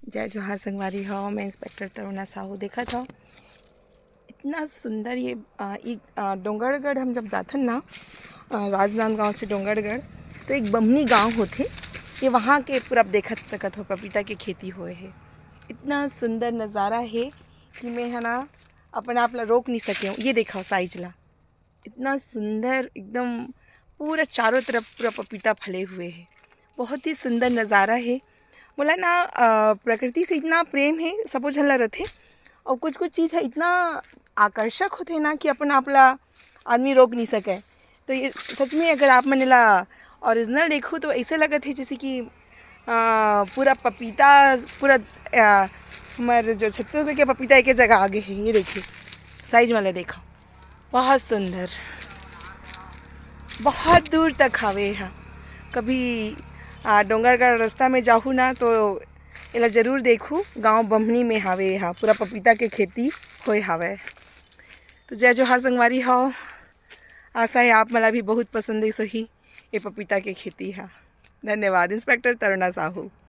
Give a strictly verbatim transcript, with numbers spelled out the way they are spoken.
जय जोहार संगवारी हो, मैं इंस्पेक्टर तरुणा साहू। देखत हो इतना सुंदर ये, आ, ई, आ, डोंगरगढ़ हम जब जाथन ना, आ, राजनांदगांव से डोंगरगढ़, तो एक बमनी गांव होथे, ये वहाँ के पूरा आप देखत सकत हो, पपीता के खेती होए हे। इतना सुंदर नज़ारा हे कि मैं है ना अपने आप ला रोक नहीं सके। ये देखो साइज ला, इतना सुंदर, एकदम पूरा चारों तरफ पूरा पपीता फले हुए है। बहुत ही सुंदर नज़ारा है। बोला ना, अ, प्रकृति से इतना प्रेम है, सबो झन ला रथे। और कुछ कुछ चीज़ है इतना आकर्षक होते ना कि अपन आप ला आदमी रोक नहीं सके। तो ये सच में अगर आप मन ला ओरिजिनल देखो तो ऐसे लगत है जैसे कि, अ, पूरा पपीता, पूरा, अ, हमर जो छत्तीसगढ़ के पपीता एक जगह आगे है। ये देखिए, साइज वाले देखो, बहुत सुंदर, बहुत दूर तक हावे हा। कभी, आ, डोंगरगढ़ रास्ता में जाहू ना तो एला जरूर देखू। गांव बम्हनी में हावे हा, पूरा पपीता के खेती होए हावे। तो जय जोहार संगवारी हो, आशा है आप मन ला भी बहुत पसंद आई सही ये पपीता के खेती हा। धन्यवाद, इंस्पेक्टर तरुणा साहू।